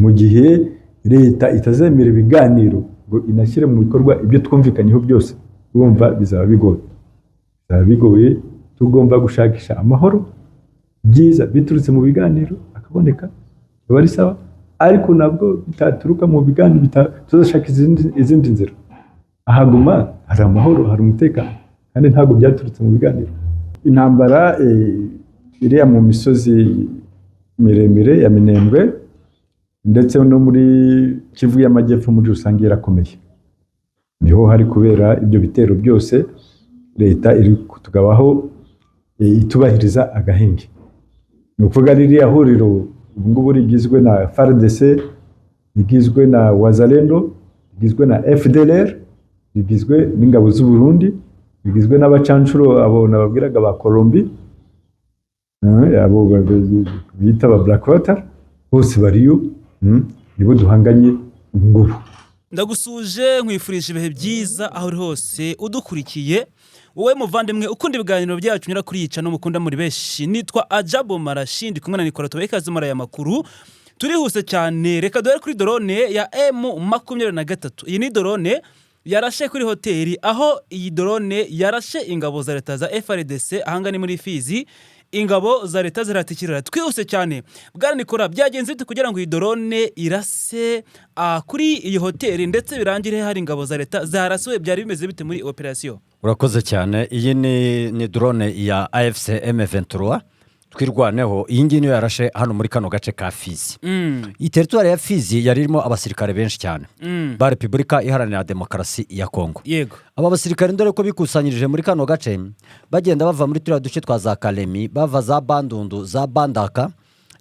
Mu gihe leta itazemera ibiganiro ngo inashyire mu bikorwa ibyo twumvikanyeho byose, urumva bizaba bigoye, bizaba bigoye. Tugomba gushakisha amahoro byiza biturutse mu biganiro, akaboneka, biba ari sawa. Ariko nabwo bitaturuka mu biganiro, tuzashaka izindi nzira. Ahaguma hari amahoro, hari umutekano, kandi ntabwo byaturutse mu biganiro. Intambara iriya mu misozi miremire ya Minembwe ndetse no muri Kivu y'Amajyepfo muri rusange irakomeye. Niho hari kubera ibyo bitero byose leta iri kutugabaho, itubahiriza agahenge. Ni ukuvuga ririya huriro ubu ngubu rigizwe na FARDC, rigizwe na Wazalendo, rigizwe na FDLR, rigizwe n'ingabo z'u Burundi, rigizwe n'abacancuro abo nababwiraga ba Colombi, abo bita ba Blackwater, bose bariyo, nibo duhanganye ubu ngubu. Ndagusuje, nkwifurije ibihe byiza aho uri hose udukurikiye. Wowe muvandimwe ukunda ibiganiro byacu nyura kuri yica mukunda muri benshi, nitwa Ajabo Marashi, ndi kumwe na Nicolas. Tubahe ikaze muri aya makuru. Turihuse cyane, reka duhere kuri drone ya M23. Iyi ni drone yarashe kuri hoteli, aho iyi drone yarashe ingabo za leta za FARDC ahangana ni muri Fizi, ingabo za leta ziratikirira. Twihuse cyane, bwana Nicolas, byagenze bite kugira ngo iyi drone irase kuri iyi hoteli ndetse birangire hari ingabo za leta zarasiwe? Byari bimeze bite muri operasiyo? Urakoze cyane. Iyi ni drone ya AFC M23 Twirwaneho. Iyi ngiyi niyo yarashe hano muri kano gace ka Fizi. Iyi teritwari ya Fizi yari irimo abasirikare benshi cyane ba Repubulika Iharanira Demokarasi ya Kongo. Aba basirikare, dore ko bikusanyirije muri kano gace, bagenda bava muri turiya duce twa za Karemi, bava za Bandundu, za Bandaka,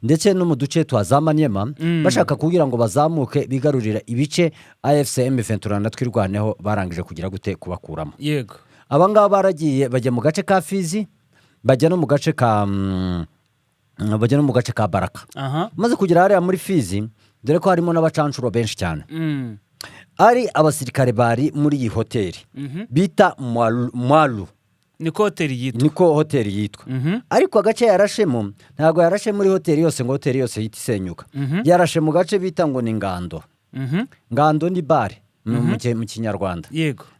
ndetse no mu duce twa za Maniema, bashaka kugira ngo bazamuke bigarurira ibice AFC M23 na Twirwaneho barangije kugira gute? Kubakuramo. Aba ngaba baragiye bajya mu gace ka Fizi, bajya no mu gace ka Baraka. Maze kugera hariya muri Fizi, dore ko harimo n'abacanshuro benshi cyane, ari abasirikare bari muri iyi hoteli bita Mwalu, Mwalu. Niko hoteli yitwa? Niko hoteli yitwa. Ariko agace yarashemo, ntabwo yarashe muri hoteli yose ngo hoteli yose yita isenyuka. Yarashe mu gace bita ngo ni Ngando. Ngando ni bare mu Kinyarwanda.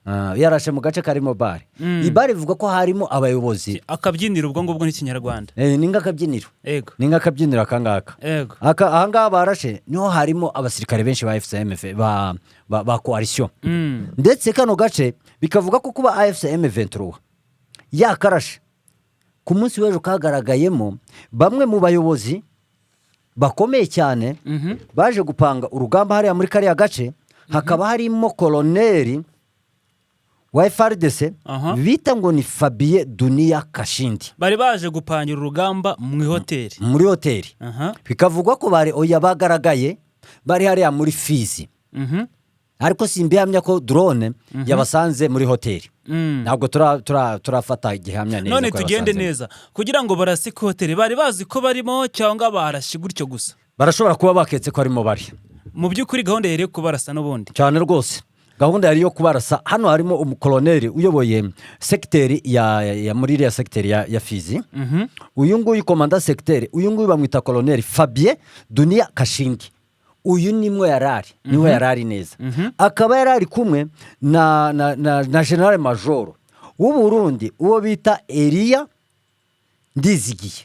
Ah, yarashe mu gace karimo bare. Iyi bare ivuga ko harimo abayobozi. Akabyiniro ubwo ngubwo n'ikinyarwanda. Ni nk'akabyiniro. Ni nk'akabyiniro aka ngaka. Aha ngaha barashe niho harimo abasirikare benshi ba FCM ba coalition. Ndetse kano gace bikavuga ko kuba AFC M23 yakarashe ku munsi w'ejo, kagaragayemo bamwe mu bayobozi bakomeye cyane baje gupanga urugamba hariya muri kariya gace, hakaba harimo koloneli wa FARDC bita ngo ni Fabien Dunia Kashindi. Bari baje gupangira urugamba mu ihoteli? Muri hoteli. Bikavugwa ko bari, oya, bagaragaye bari hariya muri Fizi. Ariko simbihamya ko drone yabasanze muri hoteli. Ntabwo turafata igihamya neza None ko tugende yabasanzemo. neza. Kugira ngo barase ku hoteli, bari bazi ko barimo cyangwa barashe gutyo gusa? Barashobora kuba baketse ko arimo bari. Mu by'ukuri gahunda yari iyo kubarasa n'ubundi? Cyane rwose, gahunda yari iyo kubarasa. Hano harimo umukoloneli uyoboye segiteri ya muri iriya segiteri ya Fizi. Uyu nguyu commandant secteur, uyu nguyu bamwita koloneli Fabien Dunia Kashindi. Uyu nimwe yarari, niwe yarari neza. Akaba yarari kumwe na général major w'u Burundi, uwo bita Eliya Ndizigiye.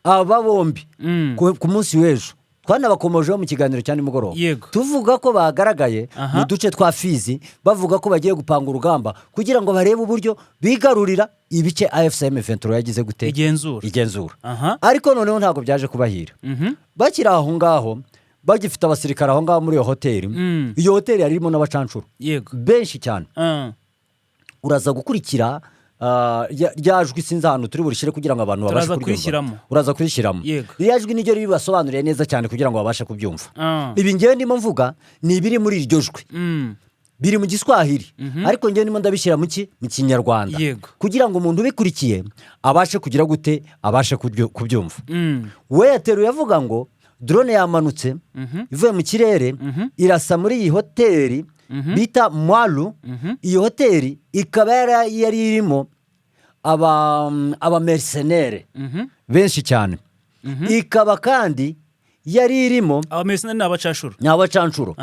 Aba bombi ku munsi w'ejo twanabakomojeho mu kiganiro cya nimugoroba, tuvuga ko bagaragaye mu duce twa Fizi, bavuga ko bagiye gupanga urugamba kugira ngo barebe uburyo bigarurira ibice AFC M23 yagize gute? Igenzura. Igenzura. Ariko noneho ntabwo byaje kubahira. Bakiri aho ngaho, bagifite abasirikare aho ngaho muri iyo hoteli, iyo hoteli yari irimo n'abacancuro benshi cyane. Uraza gukurikira rya jwi, sinzi ahantu turi burishyire kugira ngo abantu babashe Turaza kuryumva. kurishyiramo. Uraza kurishyiramo. Ririya jwi niryo ribasobanuriye neza cyane kugira ngo babashe kubyumva. Ibi ngewe ndimo mvuga ni ibiri muri iryo jwi. Biri mu Giswahili, ariko ngewe ndimo ndabishyira mu Kinyarwanda kugira ngo umuntu ubikurikiye abashe kugira gute? Abashe kubyumva. We yateruye avuga ngo drone yamanutse ivuye mu kirere, irasa muri iyi hoteli bita Mwaru. Iyo hoteli ikaba yari irimo aba mercenaires benshi cyane, ikaba kandi Yari irimo Abamercenaires ni abacanshuro. Ni abacanshuro.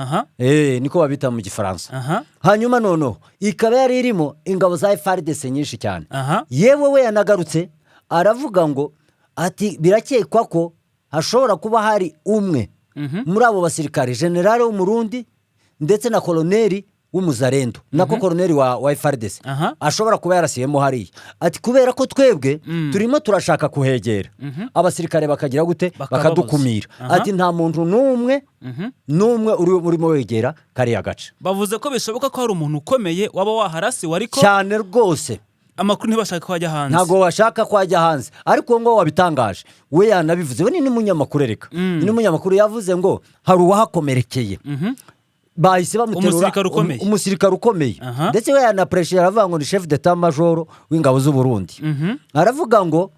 Niko babita mu Gifaransa. Hanyuma noneho ikaba yari irimo ingabo za FARDC nyinshi cyane. Yewe, we yanagarutse aravuga ngo, ati birakekwa ko hashobora kuba hari umwe muri abo basirikare, generale w'Umurundi ndetse na koloneli w'Umuzarendo, nako koloneli wa FARDC, ashobora kuba yarasiyemo hariya, ati kubera ko twebwe turimo turashaka kuhegera, abasirikare bakagira gute? Bakababuza. Bakadukumira. Ati nta muntu n'umwe n'umwe urimo wegera kariya gace. Bavuze ko bishoboka ko hari umuntu ukomeye waba waharasiwe, ariko Cyane rwose. amakuru ntibashaka ko ajya hanze. Ntabwo bashaka ko ajya hanze, ariko uwo nguwo wabitangaje we yanabivuze, we ni n'umunyamakuru, reka, ni n'umunyamakuru. Yavuze ngo hari uwahakomerekeye, bahise bamuterura. Umusirikare ukomeye. Umusirikare ukomeye. Ndetse we yanapureshe, aravuga ngo ni chef d'état major w'ingabo z'u Burundi. Aravuga ngo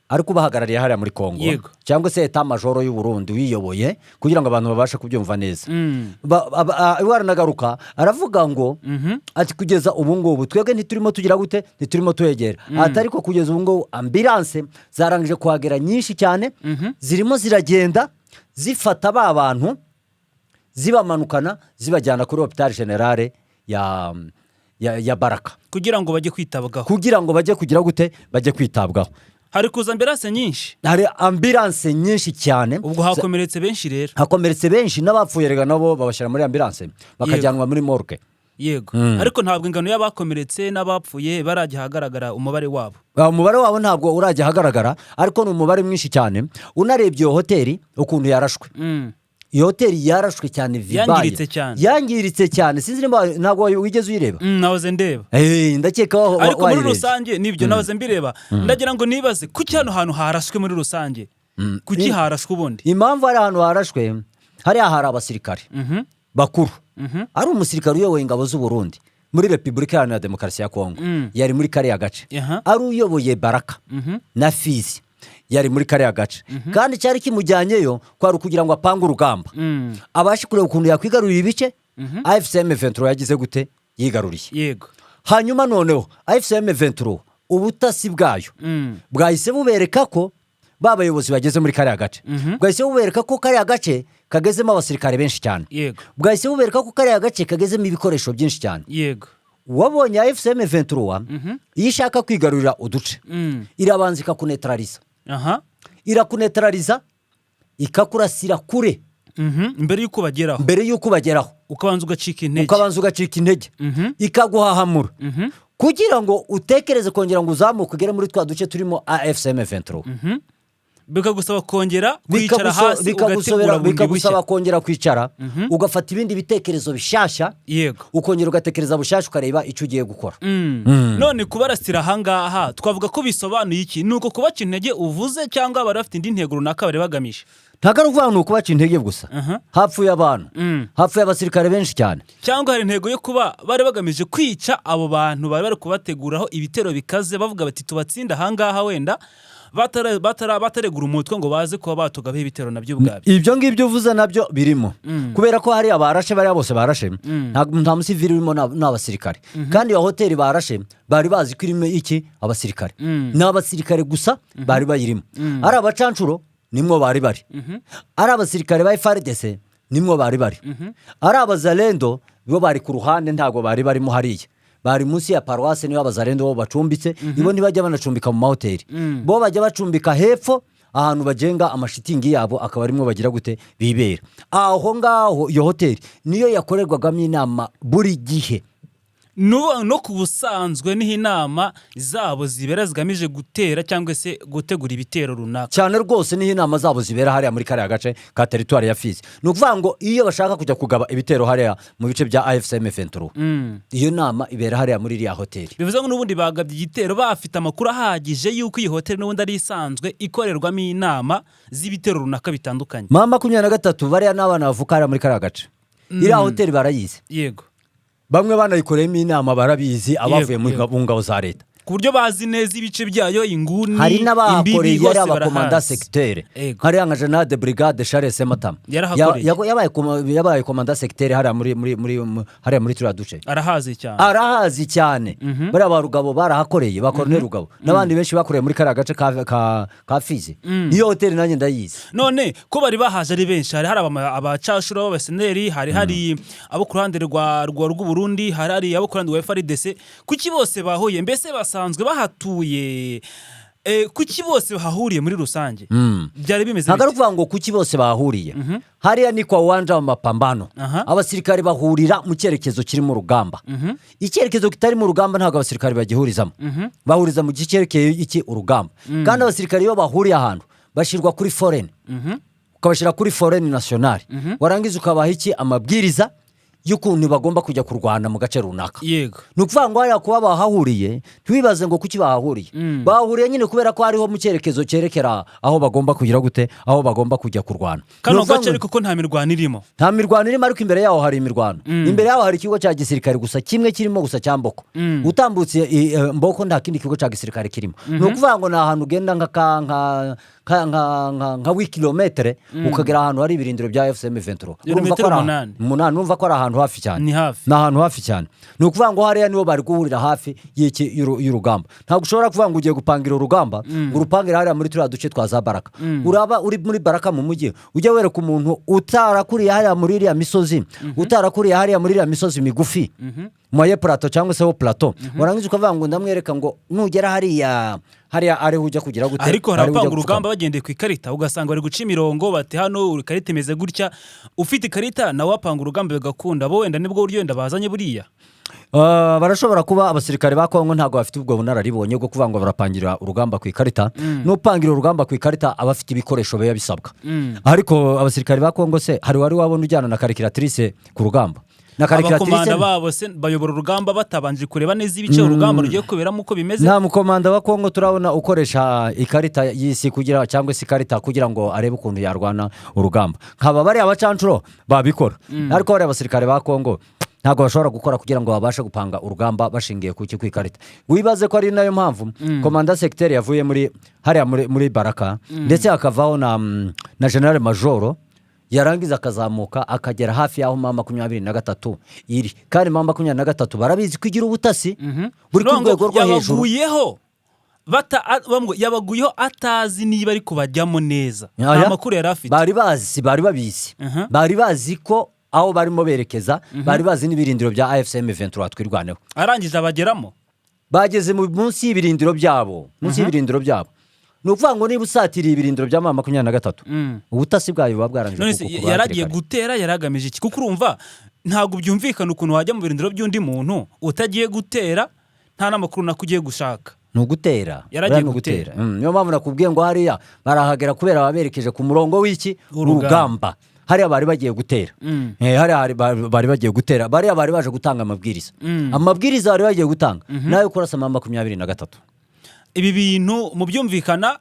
ariko ubahagarariye hariya muri Kongo, cyangwa se état major y'u Burundi wiyoboye, kugira ngo abantu babashe kubyumva neza. We aranagaruka aravuga ngo, ati kugeza ubu ngubu twebwe ntiturimo tugira gute, ntiturimo tuhegera, ati ariko kugeza ubu ngubu ambulance zarangije kuhagera nyinshi cyane, zirimo ziragenda zifata ba bantu, zibamanukana, zibajyana kuri hôpital général ya Baraka kugira ngo bajye kwitabwaho. Kugira ngo bajye kugira gute? Bajye kwitabwaho. Hari kuza ambulance nyinshi. Hari ambulance nyinshi cyane. Ubwo hakomeretse benshi rero. Hakomeretse benshi, n'abapfuye rega nabo babashyira muri ambulance bakajyanwa muri morgue. Yego, ariko ntabwo ingano y'abakomeretse n'abapfuye barajya ahagaragara umubare wabo. Umubare wabo ntabwo urajya ahagaragara, ariko ni umubare mwinshi cyane. Unarebye iyo hoteli ukuntu yarashwe, iyo hoteli yarashwe cyane vibaye. Yangiritse cyane. Yangiritse cyane. Sinzi niba ntabwo wigeze uyireba. Nahoze ndeba. Ndakeka Ariko muri wayirebye. rusange nibyo nahoze mbireba. Ndagira ngo nibaze kuki hano hantu harashwe muri rusange, kuki harashwe ubundi? Impamvu hari ahantu harashwe hariya, hari abasirikare bakuru. Ari umusirikare uyoboye ingabo z'u Burundi muri Repubulika Iharanira Demokarasi ya Kongo, yari muri kariya gace. Ari uyoboye Baraka na Fizi, yari muri kariya gace. Kandi cyari kimujyanyeyo kwari ukugira ngo apange urugamba, abashe kureba ukuntu yakwigarurira ibice AFC M23 yagize gute, yigaruriye. Hanyuma noneho AFC M23 ubutasi bwayo bwahise bubereka ko ba bayobozi bageze muri kariya gace, bwahise bubereka ko kariya gace kagezemo abasirikare benshi cyane, bwahise bubereka ko kariya gace kagezemo ibikoresho byinshi cyane. Wabonye AFC M23 iyo ishaka kwigarurira uduce, irabanza ikakunetarariza. Irakunetarariza, ikakurasira kure. Mbere y'uko bageraho. Mbere y'uko ubageraho. Ukabanza ugacika intege. Ukabanza ugacika intege, ikaguhahamura kugira ngo utekereze kongera ngo uzamuke ugere muri twa duce turimo AFC M23. Bikagusaba kongera kwicara hasi ugategura bundi Bikagusaba bushya. kongera kwicara, ugafata ibindi bitekerezo bishyashya, ukongera ugatekereza bushyashya, ukareba icyo ugiye gukora. None kubarasira ahangaha twavuga ko bisobanuye iki? Ni uko kubaca intege uvuze, cyangwa bari bafite indi ntego runaka bari bagamije? Ntabwo ari ukuvuga ngo ni ukubaca intege gusa. Hapfuye abantu, hapfuye abasirikare benshi cyane. Cyangwa hari intego yo kuba bari bagamije kwica abo bantu bari bari kubateguraho ibitero bikaze, bavuga bati tubatsinde ahangaha, wenda bataregura umutwe ngo baze kuba batugabaho ibitero nabyo ubwabyo? Ibyo ngibyo uvuze nabyo birimo, kubera ko hariya barashe, bariya bose barashe, nta musivili urimo, ni abasirikare. Kandi iyo hoteli barashe bari bazi ko irimo iki? Abasirikare. Ni abasirikare gusa bari bayirimo. Ari abacanshuro nimwo bari bari, ari abasirikare ba FARDC nimwo bari bari, ari Abazalendo bo bari ku ruhande, ntabwo bari barimo hariya. Bari munsi ya paruwase, niho Abazalendo bo bacumbitse. Ibo ntibajya banacumbika mu mahoteli, bo bajya bacumbika hepfo ahantu bagenga amashitingi yabo, akaba arimwo bagira gute, bibera aho ngaho. Iyo hoteli niyo yakorerwagamo inama buri gihe. No ku busanzwe niho inama zabo zibera zigamije gutera cyangwa se gutegura ibitero runaka. Cyane rwose, niho inama zabo zibera hariya muri kariya gace ka teritwari ya Fizi. Ni ukuvuga ngo iyo bashaka kujya kugaba ibitero hariya mu bice bya AFC M23, iyo nama ibera hariya muri iriya hoteli. Bivuze ngo n'ubundi bagabye igitero bafite amakuru ahagije y'uko iyi hoteli n'ubundi ari isanzwe ikorerwamo inama z'ibitero runaka bitandukanye. M23 bariya n'abana bavuka hariya muri kariya gace, iriya hoteli barayizi. Bamwe banayikoreyemo inama, barabizi, abavuye mu ngabo za leta. Ku buryo bazi neza ibice byayo, inguni, Hari n'abahakoreye, imbibi, yari hose abakomanda barahazi. secteur. Hariya nka général de brigade Charles Sematama. Yarahakoreye. Yabaye commandant secteur hariya muri hariya muri turiya duce. Arahazi cyane. Arahazi cyane. Bariya ba Rugabo barahakoreye, ba Colonel Rugabo n'abandi benshi bakoreye muri kariya gace ka Fizi. Niyo hoteli nanjye ndayizi. None ko bari bahaje ari benshi, hari hari abacashura b'abaseneri, hari hari abo ku ruhande rwa rw'Uburundi, hari hari abo ku ruhande rwa FARDC, kuki bose bahuye? Mbese basanzwe bahatuye? Kuki bose bahahuriye muri rusange? Byari bimeze Ntabwo ari bite? ukuvuga ngo kuki bose bahahuriye. Hariya ni kwa uwanja wa mapambano. Abasirikare bahurira mu cyerekezo kirimo urugamba. Icyerekezo kitarimo urugamba ntabwo abasirikare bagihurizamo. Bahuriza mu gice cyerekeye iki? Urugamba. Kandi abasirikare iyo bahuriye ahantu bashyirwa kuri forene, ukabashyira kuri forene nationale, warangiza ukabaha iki? Amabwiriza y'ukuntu bagomba kujya kurwana mu gace runaka. Ni ukuvuga ngo hariya kuba bahahuriye, ntiwibaze ngo kuki bahahuriye. Bahahuriye nyine kubera ko hariho mu cyerekezo cyerekera aho bagomba kugira gute, aho bagomba kujya kurwana. Ni Kano ukuvuga gace ngo ariko ko nta mirwano irimo? Nta mirwano irimo, ariko imbere yaho hari imirwano. Imbere yaho hari ikigo cya gisirikare gusa kimwe kirimo gusa cya Mboko. Utambutse Mboko, nta kindi kigo cya gisirikare kirimo. Ni ukuvuga ngo ni ahantu ugenda nka 8 kilometere ukagera ahantu hari ibirindiro bya AFC M 23. Urumva ko Ibirometero ari 8. 8. Urumva ko ari ahantu hafi cyane. Ni hafi. Ni ahantu hafi cyane. Ni ukuvuga ngo hariya niho bari guhurira, hafi y'iki? Y'urugamba. Ntabwo ushobora kuvuga ngo ugiye gupangira urugamba, ngo urupangire hariya muri turiya duce twa za Baraka. Uraba uri muri Baraka mu mujyi, ujya wereka umuntu utarakuriye hariya muri iriya misozi, utarakuriye hariya muri iriya misozi migufi, moyen plateau cyangwa se haut plateau, warangiza ukavuga ngo ndamwereka ngo nugera hariya, hariya ariho ujya kugira gute? Ariko hari Ariho ujya abapanga gupfukama. urugamba bagendeye ku ikarita, ugasanga bari guca imirongo bati hano ikarita imeze gutya, ufite ikarita nawe wapanga urugamba bigakunda. Bo wenda nibwo buryo wenda bazanye buriya. Barashobora kuba abasirikare ba Kongo ntabwo bafite ubwo bunararibonye bwo kuvuga ngo barapangira urugamba ku ikarita. N'upangira urugamba ku ikarita aba afite ibikoresho biba bisabwa. Ariko abasirikare ba Kongo se hari wari wabona ujyana na calculatrice ku rugamba, na calculatrice? Abakomanda babo se bayobora urugamba batabanje kureba neza ibice urugamba rugiye kuberamo uko bimeze? Nta mukomanda wa Kongo turabona ukoresha ikarita y'isi kugira, cyangwa se ikarita kugira ngo arebe ukuntu yarwana urugamba. Nkaba bariya abacancuro babikora, ariko bariya abasirikare ba Kongo ntabwo bashobora gukora kugira ngo babashe gupanga urugamba bashingiye ku ki? Ku ikarita. Wibaze ko ari nayo mpamvu commandant secteur yavuye muri hariya muri Baraka, ndetse hakavaho na général major, yarangiza akazamuka akagera hafi y'aho M 23 iri. Kandi M 23 barabizi ko igira ubutasi buri ku Urumva ngo rwego rwo hejuru. Yabaguyeho yabaguyeho atazi niba ari kubajyamo neza, nta Aya? makuru yari afite. Bari bazi, bari babizi. Bari bazi ko aho barimo berekeza, bari bazi n'ibirindiro bya AFC M 23 Twirwaneho. Arangije abageramo. Bageze munsi y'ibirindiro byabo, munsi y'ibirindiro byabo. Ni ukuvuga ngo niba usatiriye ibirindiro bya M 23, ubutasi bwayo buba bwarangije None se kugukurura yaragiye hakiri kare. gutera? Yari agamije iki? Kuko urumva ntabwo byumvikana ukuntu wajya mu birindiro by'undi muntu utagiye gutera, nta n'amakuru nako ugiye gushaka. Ni ugutera. Yaragiye Buriya ni gutera. Niyo mpamvu nakubwiye ngo hariya barahagera kubera baberekeje ku murongo w'iki? W'urugamba. W'urugamba. Hariya bari bagiye gutera. Hariya bari bagiye gutera. Bariya bari baje gutanga amabwiriza. Amabwiriza bari bagiye gutanga nayo kurasa M 23. Ibi bintu mu byumvikana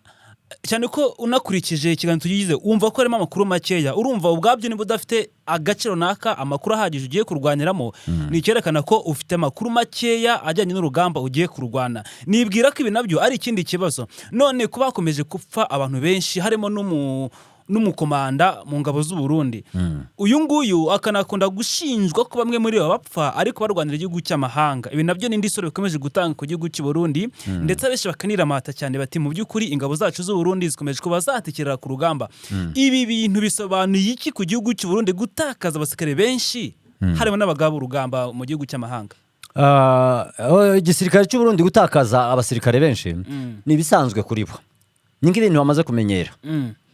cyane ko unakurikije ikiganiro tugize, wumva ko harimo amakuru makeya. Urumva ubwabyo niba udafite agace runaka amakuru ahagije ugiye kurwaniramo, ni icyerekana ko ufite amakuru makeya ajyanye n'urugamba ugiye kurwana. Nibwira ko ibi nabyo ari ikindi kibazo. None kuba hakomeje gupfa abantu benshi, harimo n'umukomanda mu ngabo z'u Burundi, uyu nguyu akanakunda gushinjwa ko bamwe muri bo bapfa ariko barwanira igihugu cy'amahanga, ibi nabyo ni indi sura bikomeje gutanga ku gihugu cy'u Burundi. Ndetse abenshi bakaniramata cyane bati mu by'ukuri ingabo zacu z'u Burundi zikomeje kuba zatikirira ku rugamba. Ibi bintu bisobanuye iki ku gihugu cy'u Burundi, gutakaza abasirikare benshi harimo n'abagaba urugamba mu gihugu cy'amahanga? Ah, igisirikare cy'u Burundi gutakaza abasirikare benshi ni ibisanzwe kuri bo, ni nk'ibintu bamaze kumenyera.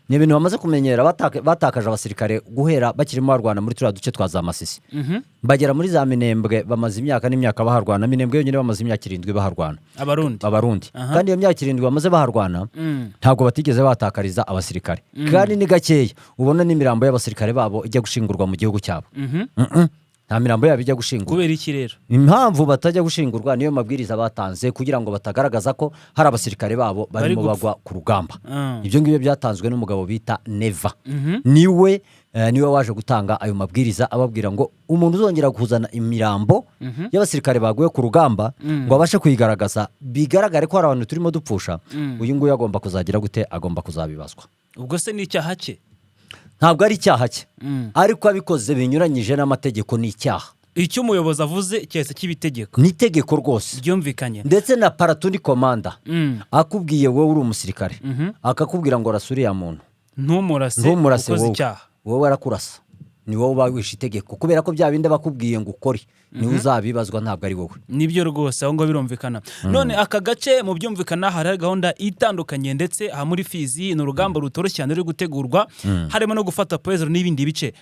Ni ibintu bamaze kumenyera. Batakaje abasirikare guhera bakirimo barwana muri turiya duce twa za Masisi, bagera muri za Minembwe, bamaze imyaka n'imyaka baharwana. Minembwe yonyine bamaze imyaka 7 baharwana. Abarundi? Abarundi. Kandi iyo myaka 7 bamaze baharwana, ntabwo batigeze batakariza abasirikare. Kandi ni gakeya ubona n'imirambo y'abasirikare babo ijya gushingurwa mu gihugu cyabo. Nta mirambo yabo ijya gushingurwa. Kubera iki rero? Impamvu batajya gushingurwa niyo mabwiriza batanze kugira ngo batagaragaza ko hari abasirikare babo Bari barimo gupfa. bagwa ku rugamba. Ibyo ngibyo byatanzwe n'umugabo bita Neva. Niwe Niwe waje gutanga ayo mabwiriza, ababwira ngo umuntu uzongera kuzana imirambo y'abasirikare baguye ku rugamba ngo abashe kuyigaragaza, bigaragare ko hari abantu turimo dupfusha, uyu nguyu agomba kuzagira gute? Agomba kuzabibazwa. Ubwo se ni icyaha cye? Ntabwo ari icyaha cye, ariko abikoze binyuranyije n'amategeko ni icyaha. Icyo umuyobozi avuze cyahise kiba itegeko. Ni itegeko rwose. Ryumvikanye. Ndetse na platoon commander akubwiye, wowe uri umusirikare, akakubwira ngo rasa uriya muntu, ntumurase, ntumurase, ukoze wowe icyaha. Wowe arakurasa, ni wowe uba wishe itegeko, kubera ko bya bindi bakubwiye ngo ukore niwe uzabibazwa, ntabwo ari wowe. Nibyo rwose, aho ngaho birumvikana. None aka gace, mu byumvikana hari gahunda itandukanye, ndetse aha muri Fizi ni urugamba rutoroshye cyane ruri gutegurwa, harimo no gufata Point Zéro n'ibindi bice.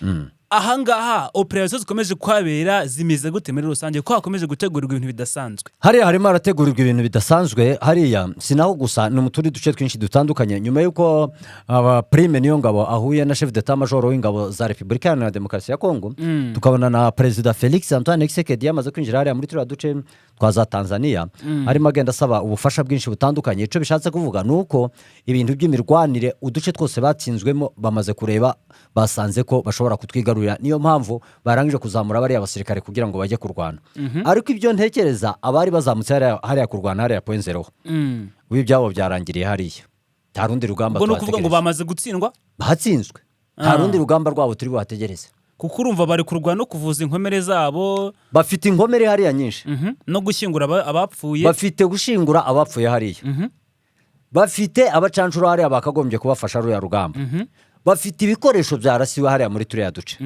Ahangaha operasiyo zikomeje kuhabera zimeze gute muri rusange, ko hakomeje gutegurirwa ibintu bidasanzwe? Hariya harimo harategurirwa ibintu bidasanzwe. Hariya si naho gusa, ni mu tundi duce twinshi dutandukanye. Nyuma y'uko aba Prime Niyongabo ahuye na chef d'état major w'ingabo za Repubulika Iharanira Demokarasi ya Kongo, tukabona na Perezida Felix Antoine Tshisekedi yamaze kwinjira hariya muri turiya duce twa za Tanzania, arimo agenda asaba ubufasha bwinshi butandukanye. Icyo bishatse kuvuga ni uko ibintu by'imirwanire, uduce twose batsinzwemo bamaze kureba, basanze ko bashobora kutwigarurira. Niyo mpamvu barangije kuzamura bariya basirikare kugira ngo bajye kurwana. Ariko ibyo ntekereza, abari bazamutse hariya kurwana hariya Point Zéro, ubu ibyabo byarangiriye hariya, nta rundi rugamba Ubwo ni ukuvuga ngo tuhategereje. bamaze gutsindwa? Batsinzwe, nta rundi rugamba rwabo turi buhategereze. Kuko urumva bari kurwana no kuvuza inkomere zabo. Bafite inkomere hariya nyinshi. No gushyingura abapfuye. Bafite gushyingura abapfuye hariya, bafite abacanshuro hariya bakagombye kubafasha ruriya rugamba, bafite ibikoresho byarasiwe hariya muri turiya duce,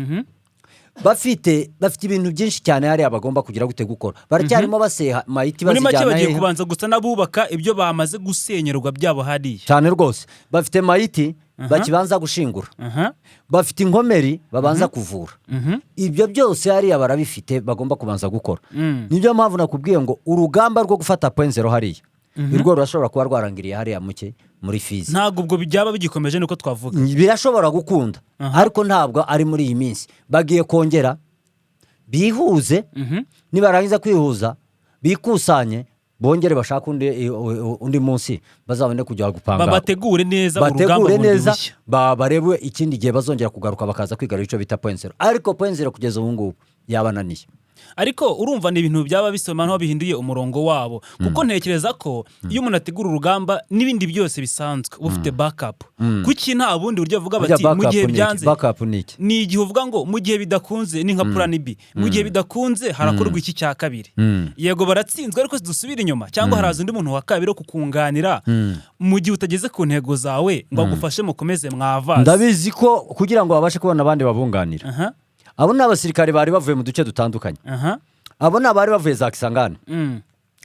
bafite ibintu byinshi cyane hariya bagomba kugira gute? Gukora. Baracyarimo baseha mayiti, Muri make bazijyana bagiye hehe? kubanza gusa n'abubaka ibyo bamaze gusenyerwa byabo hariya. Cyane rwose, bafite mayiti bakibanza gushingura, bafite inkomeri babanza kuvura. Ibyo byose hariya barabifite, bagomba kubanza gukora. Nibyo mpamvu nakubwiye ngo urugamba rwo gufata Point Zéro hariya urwo rurashobora kuba rwarangiriye hariya muke muri Fizi. Ntabwo ubwo byaba bigikomeje, niko twavuga? Birashobora gukunda, ariko ntabwo ari muri iyi minsi. Bagiye kongera bihuze, nibarangiza kwihuza bikusanye, bongere bashake undi munsi bazabone kujya gupanga. Bategure neza urugamba Bategure bundi neza, bushya. Barebe ikindi gihe bazongera kugaruka bakaza kwigarura icyo bita Point Zéro. Ariko Point Zéro kugeza ubu ngubu yabananiye. Ariko urumva ni ibintu byaba bisoma nkaho bihinduye umurongo wabo, kuko ntekereza ko iyo umuntu ategura urugamba n'ibindi byose bisanzwe, uba ufite backup. Kuki nta bundi buryo bavuga Burya bati mu backup gihe ni iki? byanze? Backup ni iki? Ni igihe uvuga ngo mu gihe bidakunze, ni nka plan B, mu gihe bidakunze harakorwa iki cya kabiri. Yego baratsinzwe, ariko dusubire inyuma, cyangwa haraza undi muntu wa kabiri wo kukunganira mu gihe utageze ku ntego zawe, ngo agufashe mukomeze mwavaze. Ndabizi ko kugira ngo babashe kubona abandi babunganira, abo ni abasirikare bari bavuye mu duce dutandukanye, abo ni abari bavuye za Kisangani,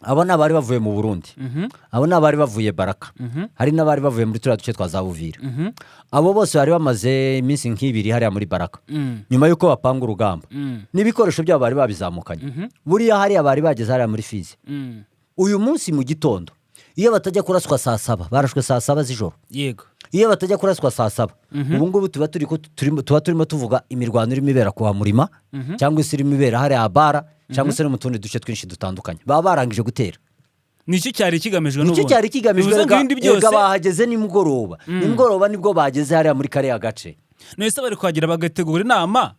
abo ni abari bavuye mu Burundi, abo ni abari bavuye Baraka, hari n'abari bavuye muri turiya duce twa za Uvira. Abo bose bari bamaze iminsi nk'ibiri hariya muri Baraka, nyuma y'uko bapanga urugamba, n'ibikoresho byabo bari babizamukanye. Buriya hariya bari bageze hariya muri Fizi uyu munsi mu gitondo. Iyo batajya kuraswa saa 7, barashwe saa 7 z'ijoro, iyo batajya kuraswa saa 7, ubu ngubu tuba turimo tuvuga imirwano irimo ibera kwa Murima, cyangwa se irimo ibera hariya Bara, cyangwa se no mu tundi duce twinshi dutandukanye. Baba barangije gutera. Nicyo cyari kigamijwe Nicyo n'ubundi. cyari kigamijwe. Bivuze ngo ibindi byose Erega bahageze nimugoroba, nimugoroba nibwo bageze hariya muri kariya gace. Nese bari kuhagera bagategura inama,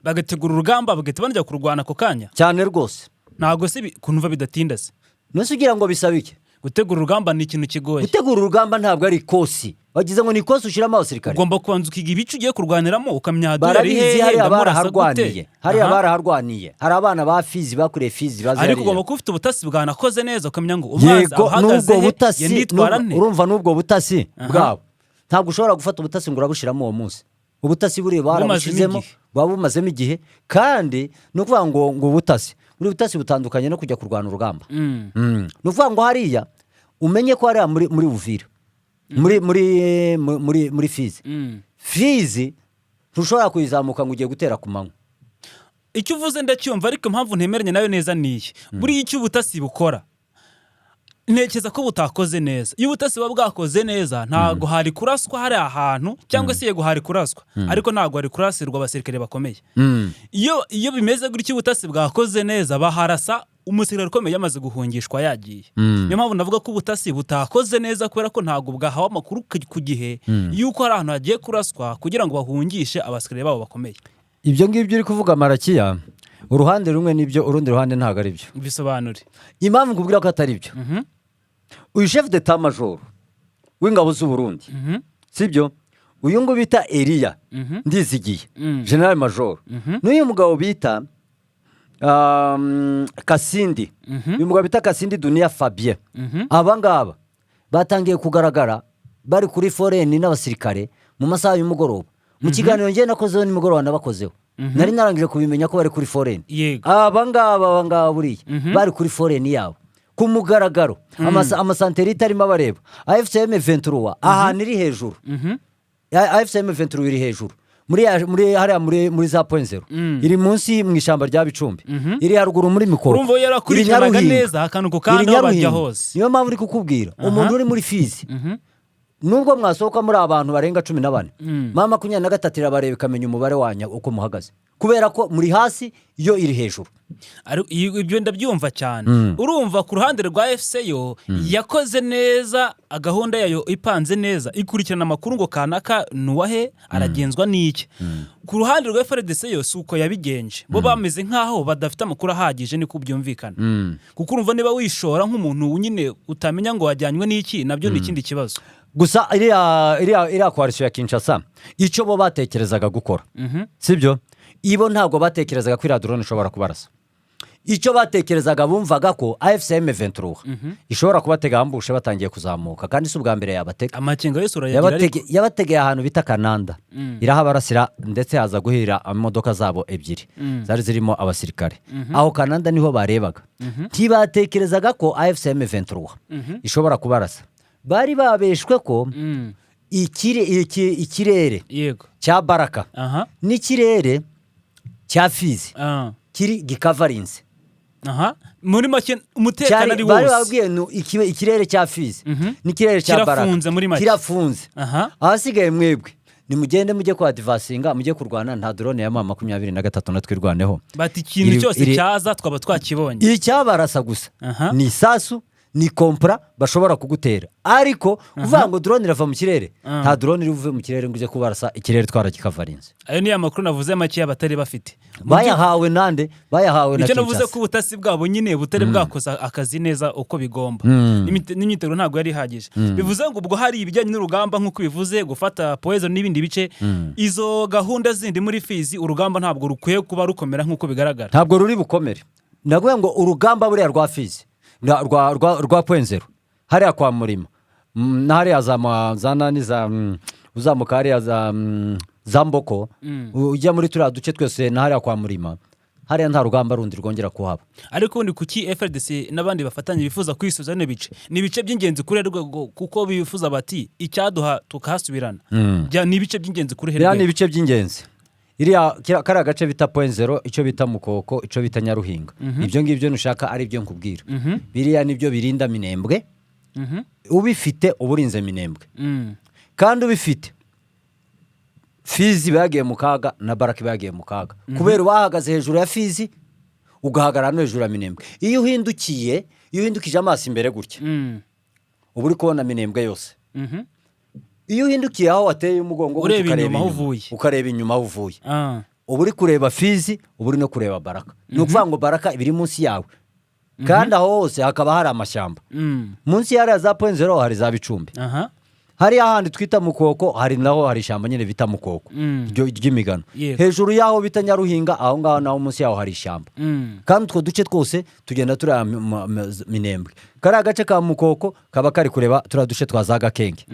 bagategura urugamba, bagahita banajya kurwana ako kanya? Cyane rwose. Ntabwo se kunumva bidatinda se? Nese ugira ngo bisabe iki? Gutegura urugamba ni ikintu kigoye. Gutegura urugamba ntabwo ari ikosi. Wagize ngo ni ikosi ushyiramo abasirikare? Ugomba kubanza ukiga ibice ugiye kurwaniramo, ukamenya ahaduri ari Barabizi. hehe, Hariya ndamurasa gute. baraharwaniye, hariya baraharwaniye. Hari abana ba Fizi bakuriye Fizi, bazi Ariko hariya. ugomba kuba ufite ubutasi bwanakoze neza, ukamenya ngo umwanzi Yego, ahagaze n'ubwo he, butasi njye nditwara nte. Urumva n'ubwo butasi bwabo, ntabwo ushobora gufata ubutasi ngo urabushyiramo uwo munsi. Ubutasi buriya barabushyizemo igihe. buba bumazemo igihe. Kandi ni ukuvuga ngo ubutasi, buri butasi butandukanye no kujya kurwana urugamba. Ni ukuvuga ngo hariya umenye ko hariya muri Uvira, muri Fizi, Fizi ntushobora kuyizamuka ngo ugiye gutera ku manywa. Icyo uvuze ndacyumva, ariko impamvu ntemeranya nayo neza niyi: buriya icyo ubutasi bukora, ntekereza ko butakoze neza. Iyo ubutasi buba bwakoze neza, ntabwo hari kuraswa hari ahantu, cyangwa se yego hari kuraswa, ariko ntabwo hari kurasirwa abasirikare bakomeye. Iyo bimeze gutyo, ubutasi bwakoze neza, baharasa. Umusirikare ukomeye yamaze guhungishwa, yagiye. Niyo mpamvu navuga ko ubutasi butakoze neza, kubera ko ntabwo bwahawe amakuru ku gihe y'uko hari ahantu hagiye kuraswa kugira ngo bahungishe abasirikare babo bakomeye. Ibyo ngibyo uri kuvuga, Marakiya, uruhande rumwe nibyo, urundi ruhande ntabwo ari byo. Bisobanure. Impamvu nkubwira ko atari byo, uyu chef d'état major w'ingabo z'u Burundi, sibyo, uyu nguyu bita Eliya Ndizigiye, general major, n'uyu mugabo bita Kasindi, uyu mugabo bita Kasindi Dunia Fabien, aba ngaba batangiye kugaragara bari kuri foreni n'abasirikare mu masaha y'umugoroba. Mu kiganiro njye nakozeho nimugoroba, nabakozeho, nari narangije kubimenya ko bari kuri foreni. Aba ngaba buriya bari kuri foreni yabo ku mugaragaro. Amasatelite arimo abareba. AFC M23 ahantu iri hejuru, AFC M23 iri hejuru muri hariya muri za Point Zéro, iri munsi mu ishyamba rya Bicumbi, iri haruguru muri Mikoro. Urumva we yarakurikiranaga iri Nyaruhinga. neza akantu ku kandi, Iri aho bajya Nyaruhinga. hose. Niyo mpamvu uri kukubwira, umuntu uri muri Fizi, nubwo mwasohoka muri abantu barenga 14, M23 irabareba ikamenya umubare wanyu uko muhagaze, kubera ko muri hasi, yo iri hejuru. Ibyo ndabyumva cyane. Urumva ku ruhande rwa AFC yo yakoze neza, gahunda yayo ipanze neza, ikurikirana amakuru ngo kanaka nuwahe, aragenzwa n'iki. Ku ruhande rwa FARDC yo si uko yabigenje, bo bameze nk'aho badafite amakuru ahagije, niko byumvikana, kuko urumva niba wishora nk'umuntu nyine utamenya ngo wajyanywe n'iki, nabyo ni ikindi kibazo. Gusa iriya coalition ya Kinshasa, icyo bo batekerezaga gukora, sibyo, ibo ntabwo batekerezaga ko iriya drone ishobora kubarasa. Icyo batekerezaga, bumvaga ko AFC M23 ishobora kubatega ambush batangiye kuzamuka, kandi si ubwa mbere yabatega. Amakenga yose urayagira ariko. Yabategeye ahantu bita Kananda, irahabarasira, ndetse haza guhira imodoka zabo ebyiri zari zirimo abasirikare. Aho Kananda niho barebaga, ntibatekerezaga ko AFC M23 ishobora kubarasa. Bari babeshwe ko ikirere cya Baraka n'ikirere cya Fizi kiri gikavarinze. Aha, muri make umutekano ari Bari wose. babwiye ikirere cya Fizi n'ikirere cya Baraka Kirafunze muri make. kirafunze. Ahasigaye mwebwe nimugende mujye kwa divasinga, mujye kurwana. Nta drone ya M23 na Twirwaneho. Bati ikintu cyose cyaza twaba twakibonye. Icyabarasa gusa ni isasu, ni kompura bashobora kugutera, ariko kuvuga ngo drone irava mu kirere, nta drone iri buve mu kirere ngo ujye kubarasa. Ikirere twaragikavarinze. Ayo niyo makuru navuze make batari bafite. Bayahawe nande? Bayahawe na Nicyo navuze, Kinshasa. ko ubutasi bwabo nyine butari bwakoze akazi neza uko bigomba. N'imyiteguro ntabwo yari ihagije. Bivuze ngo ubwo hari ibijyanye n'urugamba, nk'uko bivuze, gufata Point Zéro n'ibindi bice, izo gahunda zindi muri Fizi, urugamba ntabwo rukwiye kuba rukomera nk'uko bigaragara. Ntabwo ruri bukomere. Ndavuga ngo urugamba buriya rwa Fizi rwa Point Zéro hariya kwa Murima, na hariya za nani za uzamuka hariya za Mboko, ujya muri turiya duce twose na hariya kwa Murima hariya, nta rugamba rundi rwongera kuhaba. Ariko ubundi kuki FARDC n'abandi bafatanya bifuza kwisubiza bino bice? Ni ibice by'ingenzi kuri rwego, kuko bifuza bati icyaduha tukahasubirana. Ni ibice by'ingenzi kuri Biriya ni rwego. ibice by'ingenzi. Iriya kariya gace bita Point Zéro, icyo bita Mukoko, icyo bita Nyaruhinga, ibyo ngibyo nushaka ari byo nkubwira. Biriya nibyo birinda Minembwe. Ubifite uba urinze Minembwe, kandi ubifite Fizi iba yagiye mu kaga na Baraka iba yagiye mu kaga, kubera ubahagaze hejuru ya Fizi, ugahagarara no hejuru ya Minembwe. Iyo uhindukiye, iyo uhindukije amaso imbere gutya, uba uri kubona Minembwe yose. Iyo uhindukiye aho wateye umugongo gutya, Ureba ukareba inyuma aho inyuma, uvuye. ukareba inyuma aho uvuye, uba uri kureba Fizi, uba uri no kureba Baraka. Ni ukuvuga ngo Baraka iba iri munsi yawe, kandi aho hose hakaba hari amashyamba. Munsi hariya za Point Zéro hari za Bicumbi. Hariya handi twita Mukoko, hari naho hari ishyamba nyine bita Mukoko ry'imigano. Hejuru y'aho bita Nyaruhinga, aho ngaho naho munsi yaho hari ishyamba. Kandi utwo duce twose tugenda turiya Minembwe, kariya gace ka Mukoko kaba kari kureba turiya duce twa za Gakenke.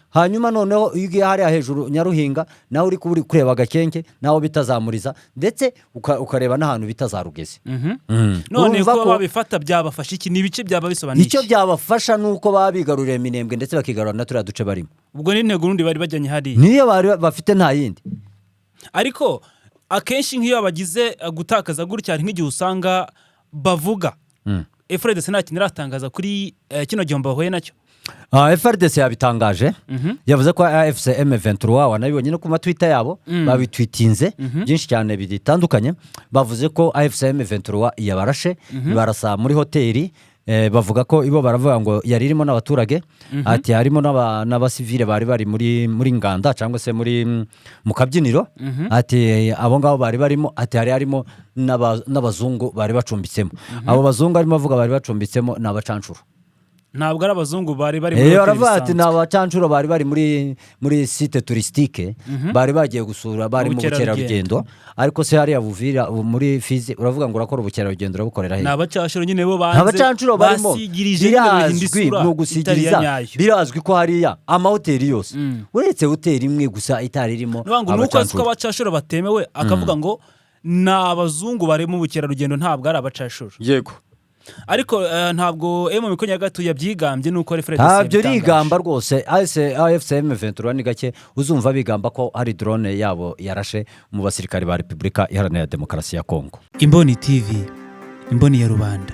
Hanyuma noneho iyo ugiye hariya hejuru Nyaruhinga, nawe uri kuba uri kureba Gakenke, naho bita za Muriza, ndetse ukareba n'ahantu bita za Rugezi. None Urumva kuba ko babifata byabafasha iki? Ni ibice byaba bisobanuye icyo iki? byabafasha ni uko baba bigaruriye Minembwe, ndetse bakigarura na turiya duce barimo. Ubwo ni intego urundi bari bajyanye hariya. Niyo bari bafite, nta yindi. Ariko akenshi nk'iyo bagize gutakaza gutya, hari nk'igihe usanga bavuga FARDC nta kintu iratangaza kuri kino gihombo bahuye nacyo. FARDC yabitangaje, yavuze ko AFC M23, wanabibonye no ku matwita yabo, babitwitinze byinshi cyane bitandukanye. Bavuze ko AFC M23 yabarashe, barasa muri hoteli. Bavuga ko ibo baravuga ngo yari irimo n'abaturage, ati harimo n'abasivile bari muri nganda cyangwa se mu kabyiniro, ati abo ngabo bari barimo, ati hari harimo n'abazungu bari bacumbitsemo. Abo bazungu arimo avuga bari bacumbitsemo ni abacanshuro. Ntabwo ari abazungu bari muri hoteli Baravuga ati ni bisanzwe. Abacanshuro bari muri site touristique, bari bagiye gusura, bari mu Ubukerarugendo. bukerarugendo. Ariko se hariya Buvira, ubu muri Fizi, uravuga ngo urakora ubukerarugendo, urabukorera Ni hehe? abacanshuro nyine bo banze. Abacanshuro barimo. Basigirije nyine, bahinda Birazwi. isura Ni itari iya ugusigiriza. nyayo. Birazwi ko hariya amahoteli yose, uretse hoteli imwe gusa itari irimo Ni ngo nuko azi ko abacanshuro. Abacanshuro batemewe, akavuga ngo ni abazungu bari mu bukerarugendo, ntabwo ari abacanshuro. Ariko ntabwo M23 yabyigambye, nuko ari FARDC Ntabyo yabitangaje. rigamba rwose. AFC M23 ni gake uzumva bigamba ko hari drone yabo yarashe mu basirikare ba Repubulika Iharanira Demokarasi ya Kongo. Imboni TV, imboni ya rubanda.